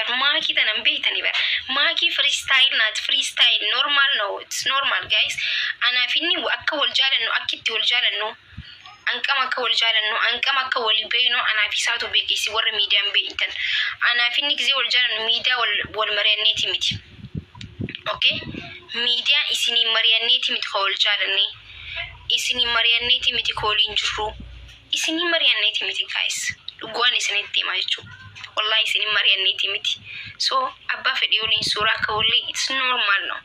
bar maakii tana hin beektani bar maakii freestyle naat freestyle normal no it's normal guys anaaf inni akka wal jaalannu akki itti wal jaalannu anqam akka wal jaalannu anqam akka wal beeynu anaaf isaatu beeka isin warra miidiyaan beeytan anaaf inni gizee wal jaalannu miidiyaa wal wal mari'anneeti miti okay miidiyaa isiniin mari'anneeti miti ka wal jaalannee isiniin mari'anneeti miti ka waliin jirru Isinin mari'anneeti miti guys dhugaan isinitti hima jechuu wallahi isinin mari'anneeti miti so abbaa fedhii waliin suuraa ka'ullee it's normal no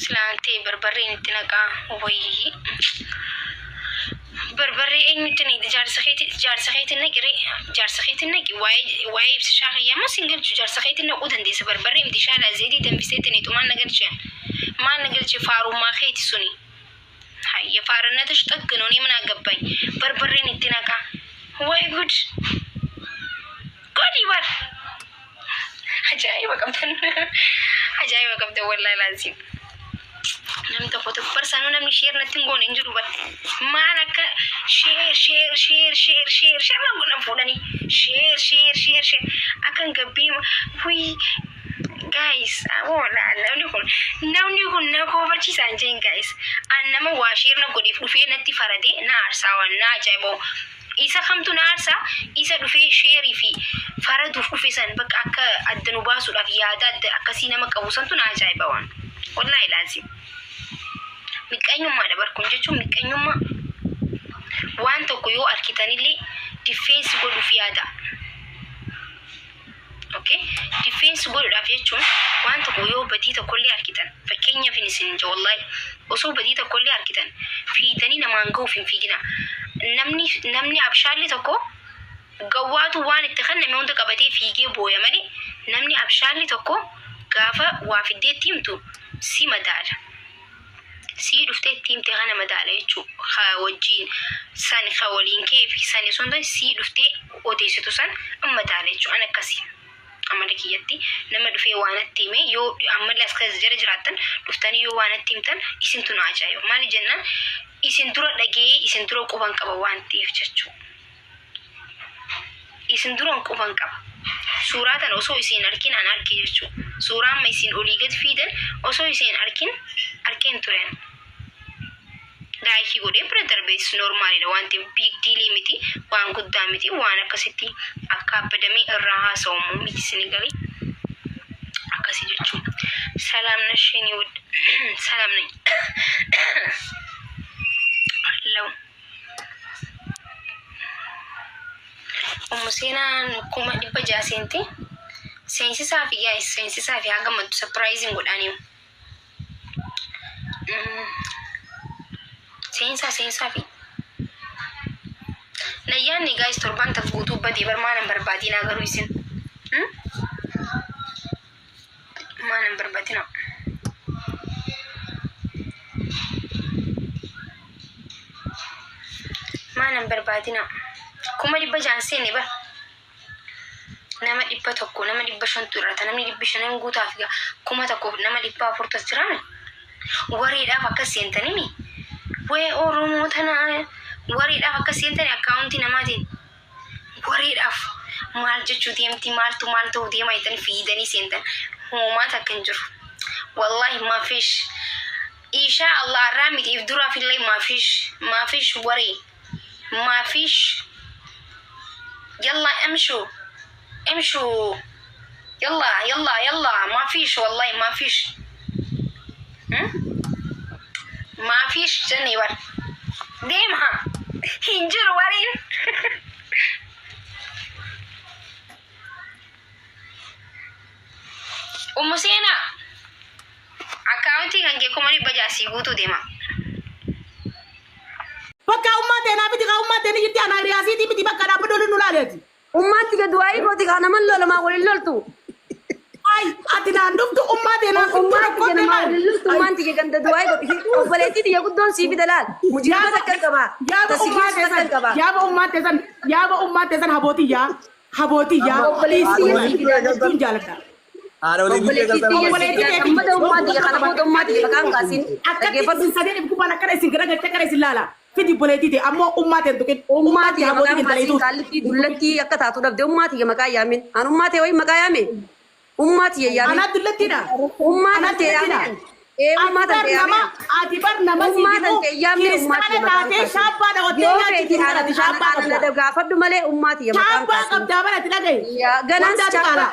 Silaan ta'e barbarreen itti naqaa wayyii. Barbarree eenyutti naqxe jaarsa keeti jaarsa keetti naqi ree jaarsa keetti naqi waa'ee waa'ee ibsishaa kiyyaa ammas hin galchu jaarsa keetti naquu dandeessa barbarree miti shaalaa zeetii danfisee itti naqxu maal na galche maal na galche faarummaa keeti suni hayya faarannatish xagg ነው እኔ ምን አገባኝ በርበሬን itti naqaa ወይ ጉድ godhi bar Ajaa'iba qabdan. Ajaa'iba qabdan wallaahi laazim. Namni tokko tokko barsaanuu namni sheer natti hin goone hin jiru bar. Maal akka sheer sheer sheer sheer sheer sheer nan godhan fuudhanii sheer sheer sheer sheer akkan gabbii wuyi guys aboo namni kun namni kun na koofachiisa hin jeen guys. An nama waa sheer na godheef dhufee natti faradee na aarsaa waan na ajaa'iba. Isa kamtu na aarsa? Isa dhufee share fi faraduuf dhufe san bakka akka adda nu baasuudhaaf yaada adda akkasii nama qabu santu na ajaa'iba waan. Wallaahi laazim. Miqqanyummaadha bar kun jechuun miqqanyummaa. Waan tokko yoo arkitanillee defense godhuuf yaada. Okay? Defense godhuudhaaf jechuun waan tokko yoo badii tokkollee argitan fakkeenyaaf hin isin jedha wallahi osoo badii tokkollee argitan fiigdanii namaan gahuuf hin fiigina. Namni namni abshaalli tokko gawwaatu waan itti kenname hunda qabatee fiigee booya malee namni abshaalli tokko gaafa waa fiddee itti himtu si madaala. Sii dhuftee itti himte kana madaala jechuu ka wajjiin san ka waliin kee fi sani osoo hin taane sii dhuftee odeessitu san madaala jechuu an akkasi amala kiyyatti nama dhufee waa natti hime yoo ammallee as keessa jala jiraattan dhuftanii yoo waa natti himtan isintu na ajaa'iba maali jennaan isin dura dhagee isin dura quban qaba waan ta'eef jechuu. Isin duran quban qaba. Suuraa tana osoo isin hin arkin an arke jechuu. Suuraa amma isin olii gad fiidan osoo isin hin arkin arkeen ture an. Laayikii godhee bira darbe it's normalidha waan ta'eef big deal miti waan guddaa miti waan akkasitti akkaabbadamee irraa haasawamu miti isin galee akkasi jechuu. Salaam nash የኔ ውድ ሰላም ነኝ አለው። Ummu seenaan 600,000 seente. Seensisaa fi guys seensisaa fi haa gammaddu surprising godhaaniimu. Seensaa seensaa fi. Nayyaanni guys torbaan tan guutuu badee bar maalan barbaadinaa garuu isin. Maalan barbaadinaa. Maa nan barbaadinaa. 600,000 seene bar. Nama 100 nama 500tu irrata namni dhibbi shanan guutaaf egaa 1000f nama 400tu as jiraame. Wareedhaaf akkas seentanimi. Wee Oromoo tana wareedhaaf akkas seentani akkaawuntii namaatiin. Wareedhaaf maal jechuu deemti maaltu maal ta'uu deema jettanii fiidanii seentan. Hoomaa takka hin jiru. Wallahi maafish. Insha Allah arraa miti if duraaf illee maafish maafish waree maafish yalla imshu imshu yalla yalla yalla maafish wallahi maafish hmm? maafish jennee bar deema hin jiru wareen Ummu Seenaa Akkaawuntii kan kee 600,000 sii guutuu deema. Bakka ummaa teenaa miti kaa ummaa teeni jirti anaa hiriyaa siitii miti bakka dhaabbadhu olin nu laali ati. Ummaatti gad waa'ee kooti kaa naman lolamaa waliin loltu. Ay ati naan dhuftu ummaa teenaa fittu Ummaatti rakkoo ganamaa tee waliin loltu maali? ummaan tiyya ganda du'aa godhi. Obboleettii tiyya guddoon sii fida laal. Mujirma Yaaba takkan qaba. yaaba Ta si ummaa geessu takkan teessan qaba. yaaba ummaa teessan yaaba ummaa teessan habootii yaa habootii yaa Obboleettii dhiisi tiyya sii fida. hedduun jaaladha. Haadha walii biyyee Obboleettii galtan. tiyya Obboleettii si tee gammada ummaa tiyya kana booda ummaa tiyya maqaan kaasin. Akkatti Dhaggeeffadhu. isin sadeen gubbaan akkana isin gara galchee akkana isin laala. Fidi obboleettii tee ammoo ummaa tee hin tuqin. Ummaa tiyya abbootii maqaan hin kaasin dalayitu. kaallitti dullattii akka taatu dhabde ummaa tiyya maqaa yaamin. An ummaa tee wayi maqaa yaame. Ummaa tiyya yaamin. Anaa dullattiidha. Ummaa Anaa tan tee dullattiidha. yaamin. Ee ummaa Ati tan bar tee nama yaamin. ati bar nama Ummaa si tan tee yaamne ummaa kiristaana tiyya maqaan taatee kaasin. shaabbaa dhawattee Yoo nyaachuu feeti jirtu ana ati shaabbaa ana qabda. gaafadhu malee ummaa tiyya maqaan Shaabbaa kaasin. qabdaa bara ati dhagahi. Yaa ganaan Wanti ati qaala.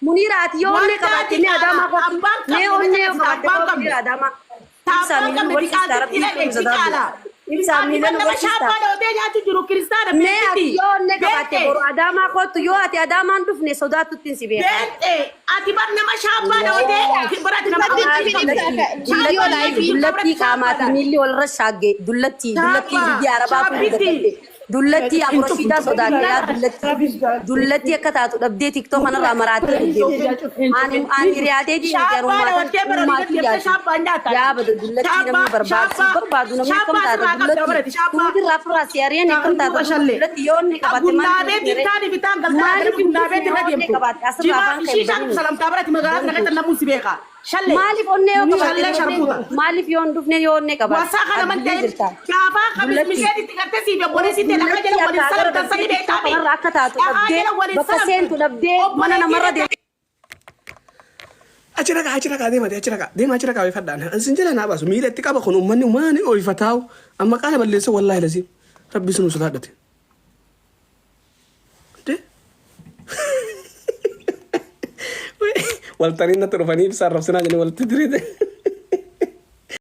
Muniira ati yoo onnee Wanti qabaatte ati mee adaamaa qaala. kootu. Abbaan Mee qabdu onnee nama qabaatte abbaan kootu qabdu. Muniira adaamaa. Taabbaa Ibsaa miila qabdu nu barsiista xiqaatitti rabbii dhagahi ibsa xiqaala. Ibsaa Ati miila bar nu nama barsiista. shaabbaa dhawattee nyaachuu jiru kiristaana Mee ati beekti. yoo onnee qabaatte Beekte. boru adaamaa kootu yoo ati adaamaan dhufne sodaattutti si beeka. Beekte. Ati bar nama shaabbaa dhawattee bara ati nama Dullatti amantii fidi qabda. ibsaa viidiyoo Shaabbaa laayivii. nyaachuu jirtu Dullattii biratti qaamaati shaabbaadha. miilli walirra shaagge dullattii dullattii Shaabbaa. biyya arabaa kun Shaabbitti. dadhabde dullattii abroshiidaa sodaate yaa dullattii dullattii akka taatu dhabdee tiktoo kanarraa maraattee deemte ani ani riyaateetii miti Shaabbaa dhawattee bara ummaatii olitti jaati shaabbaa nyaata. yaa bada dullattii namni Shaabbaa barbaadu shaabbaa barbaadu namni akkam shaabbaa taata sirraa qabda dullattii barati shaabbaa. tuutirraa firraa si ari'an akkam taata Shallee. dullattii yoo inni qabaatte Gunnaabeetti taani bitaan galtee maaliif gara hin gunnaabeetti dhufne irra yoo onnee deemtu. qabaatte asirraa Jimaa afaan kee ishii isaan banuu. salamtaa biratti magaalaa kana keessatti namuun si beeka. Shallee. Maaliif onnee yoo qabaatte Shallee sharmuuta. maaliif yoo hin dhufne yoo onnee qabaatte Wasaa kana man Addunyaa ta'in jirta. gaafaa qabis Dullatti. misheen itti gartee siif obboleessi ta'e dhagaa jala Dullatti waliin akka gara salamtan sanii dhabdee beekaami. kanarra akka taatu Dhagaa dhabdee jala waliin bakka seentu salamtan. dhabdee mana namarra Obboleettii deemte. Achi dhaqaa achi dhaqaa deemate achi dhaqaa deema achi dhaqaa oifadhaan isin jala naa baasu miila itti qaba kun uummanni maani oifataa'u amma qaala balleessa wallaahi lasiin rabbi sunu sodaadhate. De? Waltanii natti dhufanii ibsaa arrabsinaa jedhanii walitti diriite.